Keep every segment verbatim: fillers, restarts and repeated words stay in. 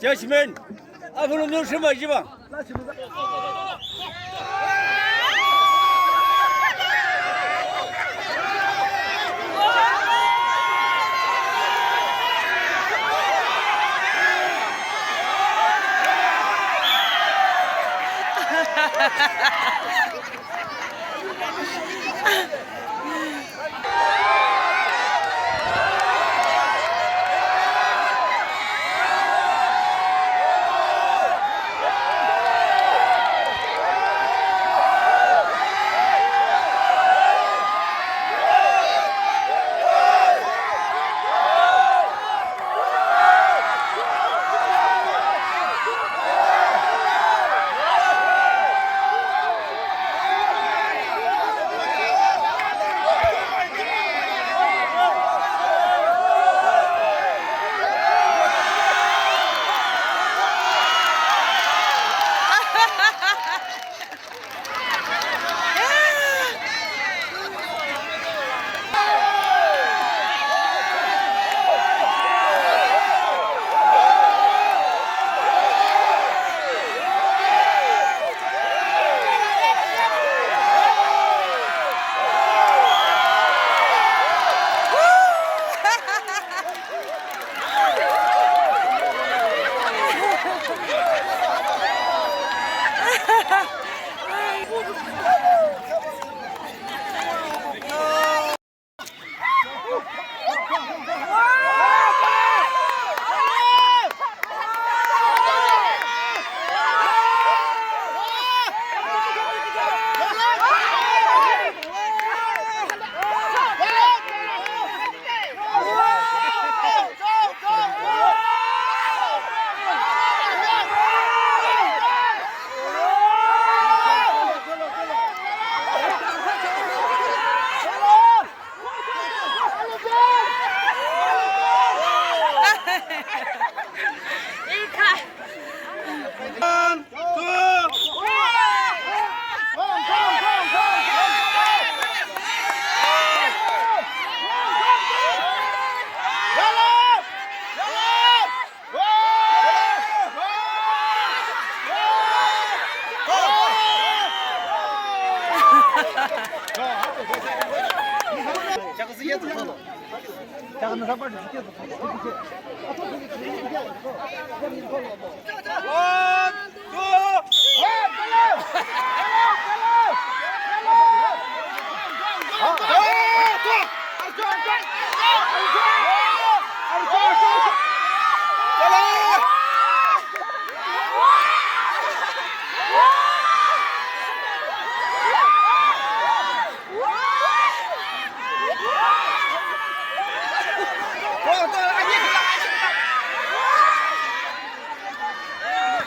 Judgment. Apollo no shima jiba.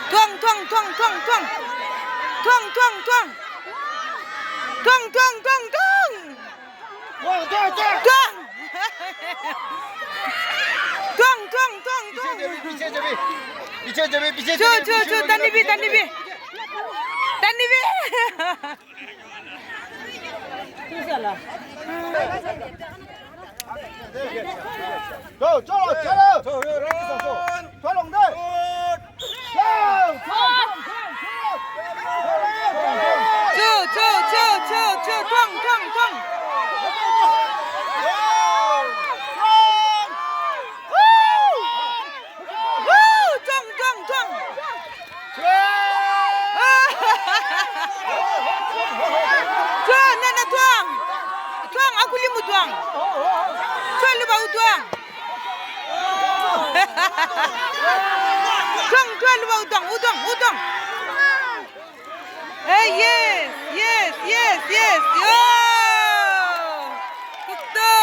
Tuang, tuang, tuang, tuang, tuang. Tuang, tuang, tuang. Tuang, tuang, tuang, tuang. Tuang, tuang, tuang. Tuang. Tuang, tuang, tuang, tuang. Piche jabe, piche jabe. Piche jabe, piche jabe, piche jabe. Cho, cho, cho, tanibi, tanibi. Tanibi. Cho, cho, cho. Cho, long de. Cho, cho, cho, cho, cho. Tuang, tuang, tuang. Woo! Woo! Tuang, tuang, tuang. Tuang, nana tuang. Tuang, aku limu tuang. Tuang, lubau tuang. Tuang, tuang, lubau tuang. Utuang, utuang. Eh, yes, yes, yes, yes. Yo. Kukto.